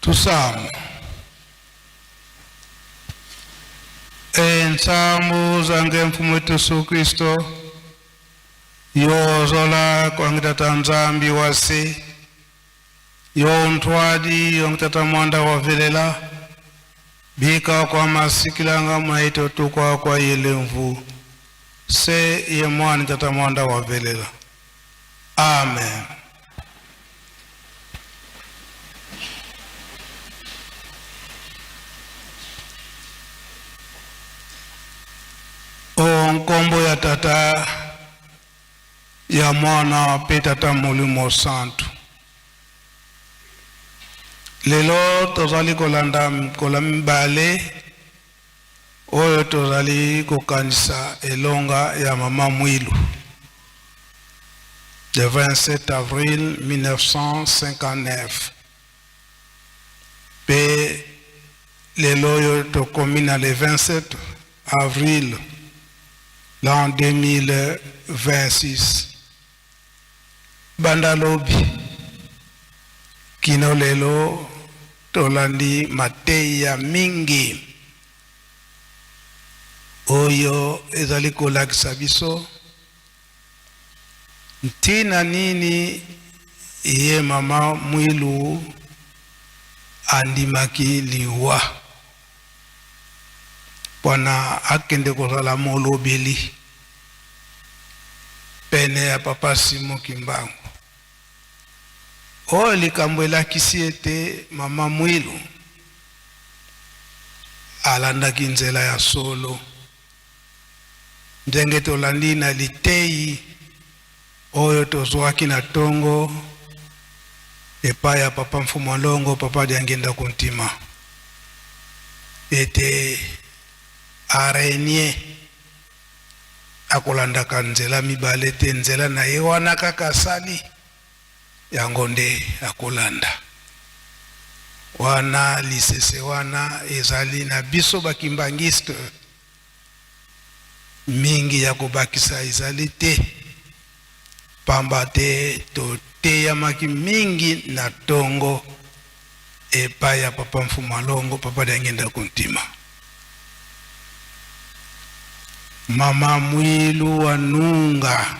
Tusamba. Ensambu zange mfumu wetu Yesu Kristo yozola kwangi tata Nzambi wase yo ntwadi yo tata mwanda wa velela bika kwa masikilanga mwaito tukwa kwa yelemvu se ye mwana tata mwanda wa velela. Amen. O nkombo ya tata ya mwana mpe tata molimo santu. Lelo tozali kolanda mikola mibale oyo tozali kokanisa elonga ya mama Mwilu le 27 avril 1959 mpe lelo oyo tokomi na le 27 avril l'an 2026. Banda lobi kino lelo tolandi mateya mingi oyo ezali kolakisa biso ntina nini ye mama Mwilu andimaki liwa pona akende kozala molobeli pene ya papa Simon Kimbangu. Oyo likambo elakisi ete mama Mwilu alandaki nzela ya solo. Ndenge tolandi na liteyi oyo tozwaki na tongo epai ya papa Mfumu Longo, papa Diangienda Kuntima, ete araignee akolandaka nzela mibale te, nzela na ye wana kaka asali yango nde akolanda. Wana lisese wana ezali na biso bakimbangiste mingi ya kobakisa ezali te, pamba te toteyamaki mingi na tongo epai ya papa Mfumu Alongo, papa Diangienda Kuntima. Mama Mwilu wa Nunga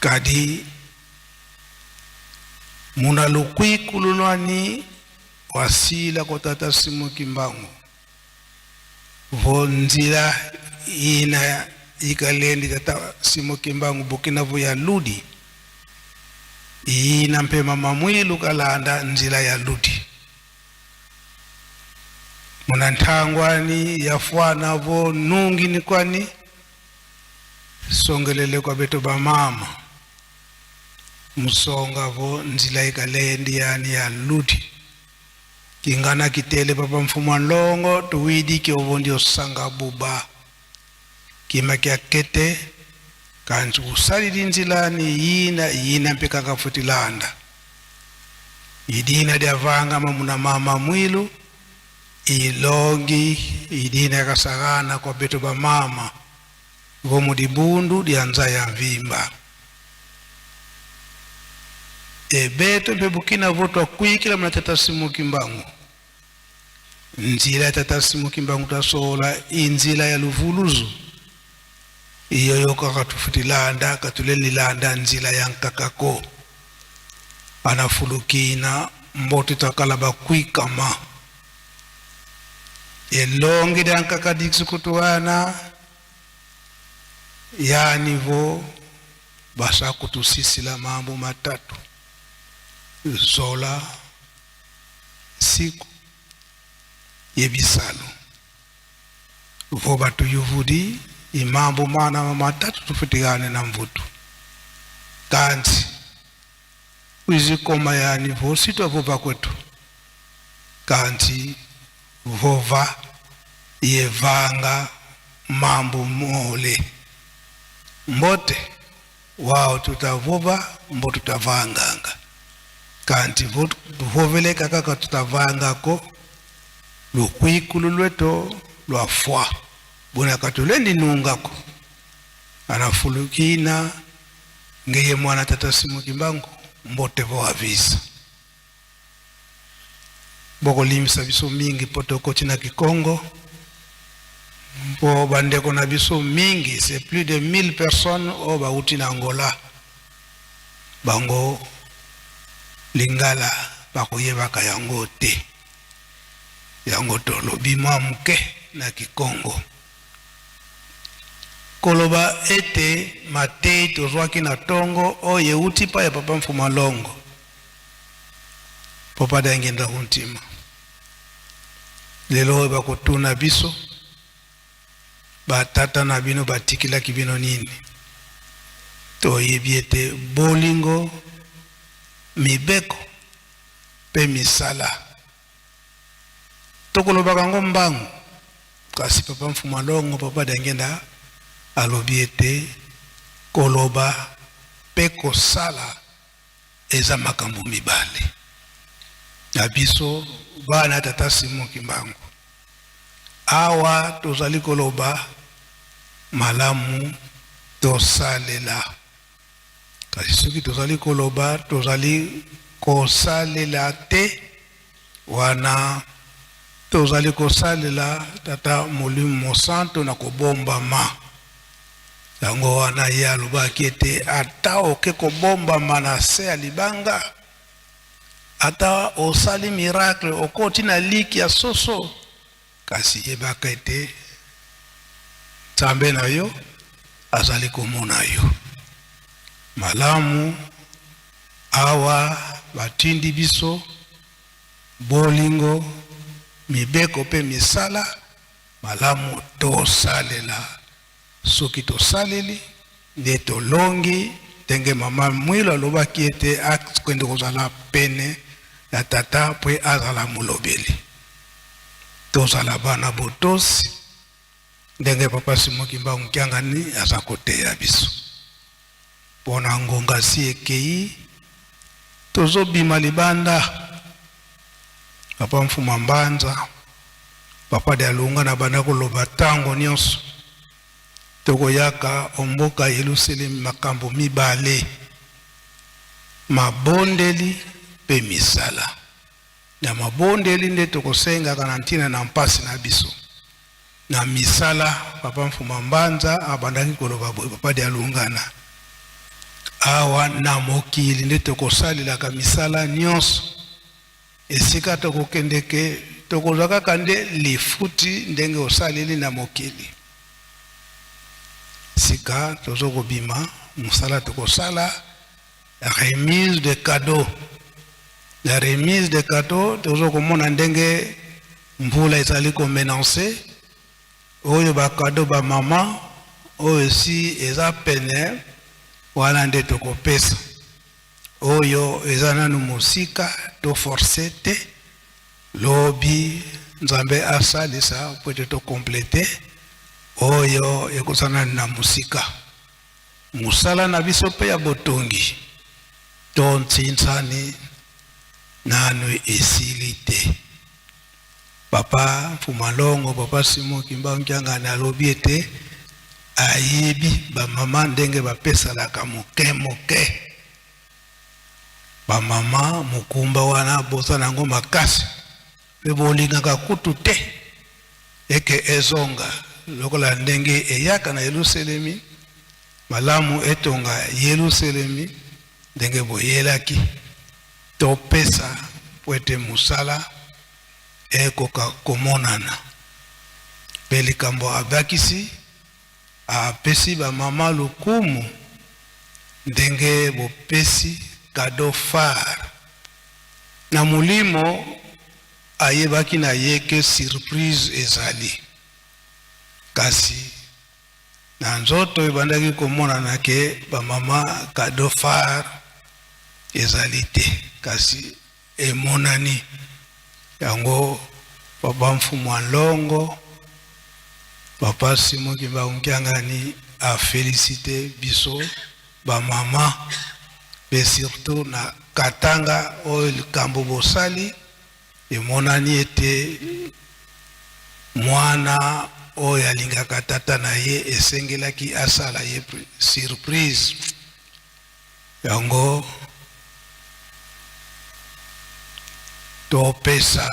kadi muna lukwikulu lwani wasila kotata Simon Kimbangu vo nzila ina ikalendi tata Simon Kimbangu bukina vo ya ludi ina mpe mama Mwilu kalanda nzila ya ludi muna nthangwani yafwana vo nungi ni kwani songelele kwa beto ba mama musonga vo nzila ikalendi yani ya ludi kingana kitele papa mfumu wa nlongo tuwidi kiovo ndio sanga buba kima kya kete kanzi kusalili nzilani yina yina mpe kaka futilanda idina lyavanga mamuna mama Mwilu ilongi idina yakasakana kwa beto ba mama vomu dibundu lyanza ya mvimba ebeto mpe bukina voto akwikila muna tata Simon Kimbangu nzila ya tata Simon Kimbangu tasola inzila ya luvuluzu iyo yoka katufutilanda katulelilanda nzila ya nkakako anafulukina mboto takala bakwikama elongi lya nkaka dikisukutuwana yani vo basa kutusisila mambo matatu zola siku yebisalo vo batuyuvudi imambo mana matatu tufutikane na mvutu kanti kwizikoma yani vo sitwa vova kwetu kanti vova yevanga mambo mole mbote wao tutavova mbo tutavanganga kanti voveleka kaka tutavangako lukwikulu lweto lwa fwa bona katulendi nungako anafulukina ngeye mwana tata Simon Kimbangu mbote vo avisa. Bokolimbisa biso mingi mpo tokoti na Kikongo, mpo bandeko na biso mingi, c'est plus de 1000 personnes oyo bauti na Angola, bango lingala bakoyebaka yango te. Yango tolobi mwa moke na Kikongo. Koloba ete mateyi tozwaki na tongo oyo euti pa ya Papa Mfuma Longo, Papa Diangienda Kuntima. Lelo oyo bakotuna biso, batata na bino batikilaki bino nini? Toyebi ete bolingo, mibeko mpe misala. Tokolobaka yango mbangu, kasi Papa Mfuma Longo, Papa Diangienda alobi ete koloba mpe kosala eza makambo mibale. Na biso bana Tata Simon Kimbangu, awa tozali koloba malamu tosalela. Kasi soki tozali koloba tozali kosalela te, wana tozali kosalela Tata Molimo Mosantu na kobombama. Yango wana ye alobaki ete ata oke kobombama na se ya libanga, ata osali miracle, okoti na liki ya soso, kasi yebaka ete Nzambe na yo azali komona yo malamu. Awa batindi biso bolingo, mibeko mpe misala malamu tosalela. Soki tosaleli nde tolongi, ndenge mama Mwilo alobaki ete akende kozala pene ya tata mpo azala molobeli. Tozala bana botosi ndenge Papa Simon Kimbangu Kiangani aza koteya biso. Pona ngonga si ekei, tozobima libanda. Papa Mfuma Mbanza, Papa Dialunga na banda koloba tango nyonso tokoyaka omboka Yelusalemi makambo mibale, mabondeli mpe misala. Na mabondeli nde tokosengaka na ntina na mpasi na biso. Na misala, Papa Mfuma Mbanza abandaki koloba boye, Papa Dialungana, awa na mokili nde tokosalelaka misala nyonso. Esika tokokendeke, tokozwa kaka nde lifuti ndenge osaleli na mokili. Sika tozo kobima, mosala tokosala remise de cadeau. Na remise de cadeau tozo komona ndenge mvula ezali ko menacer oyo ba cadeau ba mama oyo esi eza pene wana nde tokopesa oyo eza nanu mosika to forcer te lobi Nzambe asalisa po ete to completer oyo ekozala nanu na mosika. Mosala na biso mpe ya botongi to ntsinsani nanu esili te. Papa Mfuma Longo, Papa Simon Kimbangu Kiangani alobi ete ayebi ba mama ndenge bapesalaka moke moke. Ba mama mokumba wana boza na yango makasi mpe bolingaka kutu te eke ezonga lokola ndenge eyaka na Yelusalemi. Malamu etonga Yelusalemi ndenge boyelaki. Topesa mpo ete mosala ekoka komonana. Mpe likambo abakisi, apesi ba mama lokumu ndenge bopesi cadeau phare. Na molimo ayebaki na ye ke surprise ezali, kasi na nzoto ebandaki komonana ke ba mama cadeau phare ezali te, kasi emonani yango. Papa Mfumu Longo, Papa Simon Kimbangu Kiangani a felicite biso ba mama, pe surtout na Katanga oyo likambo bosali emonani ete mwana oyo alingaka tata na ye esengelaki asala ye surprise. Yango topesa.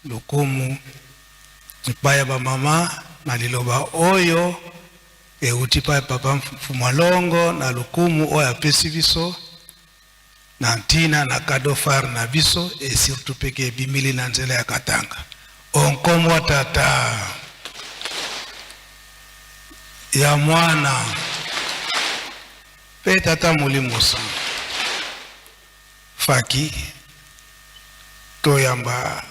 lokumu epai ya bamama na liloba oyo euti epai ya papa Mfumalongo na lokumu oyo apesi biso na ntina na cadeau phare na biso et surtout mpe ke ebimili na nzela ya Katanga. O nkombo ya Tata, ya Mwana mpe Tata Molimo Santu. Faki toyamba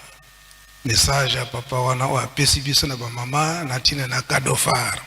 message ya papa wana oyo apesi biso na bamama na ntina na cadeau phare.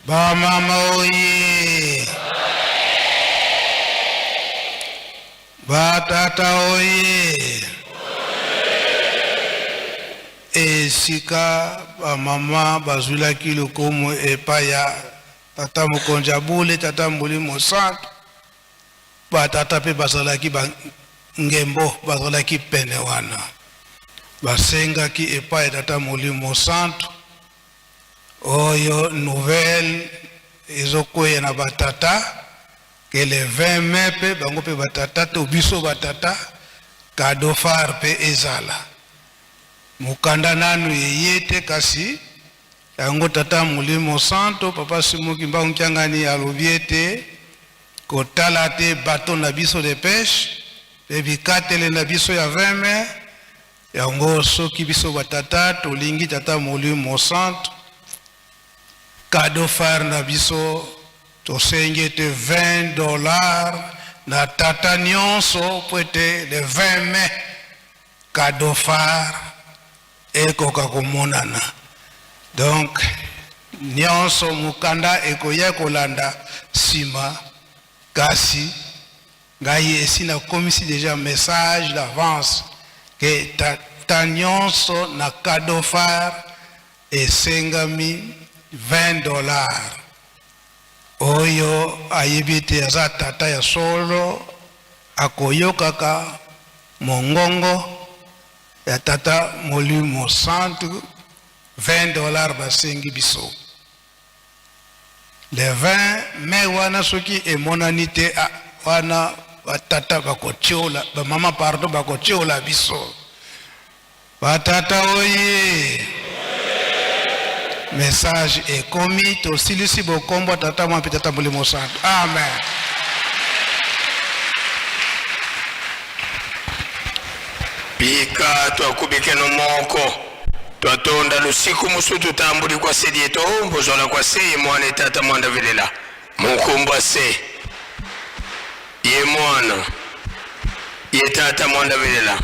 Ba mama oye! Ba tata oye! Esika ba mama bazwilaki lokumu epai ya tata mokonzi ya bule, tata Molimo Santu, ba tata mpe bazalaki ba ngembo, bazalaki pene wana, basengaki epai ya tata Molimo Santu. Oyo nouvelle ezokweya na ba tata ke le 20 mai pe bango pe ba tata to biso ba tata cadeau phare pe ezala. Mokanda nanu eye te kasi yango tata Molimo Santo papa Simon Kimbangu Kiangani alobi ete kotala te bateau na biso de peche pe bikatele na biso ya 20 mai. Yango soki biso ba tata tolingi tata molimo mosantu cadeau phare na biso tosengi ete 20 dollars na tata nionso po ete le 20 mai cadeau phare ekoka komonana donc nionso mokanda ekoya kolanda sima kasi Ngai esi nakomisi dejà message d'avance que tata nionso na cadeau phare esengami 20 dollars. Oyo ayebi ete aza tata ya solo akoyokaka mongongo ya tata molimo santu 20 dollars basengi biso. Le 20 mai wana soki emonani te ah, wana ba tata bakotiola ba mama pardon bakotiola biso ba tata oye message ekomi tosilisi bokombo tata mwa mpe tata molimo santu amen. Pika twakubikeno moko Twatonda lusiku musu tutambuli kwa se dieto mbozwala kwa se ye mwana etata mwanda velela munkumbwa se ye mwana ye tata mwanda velela.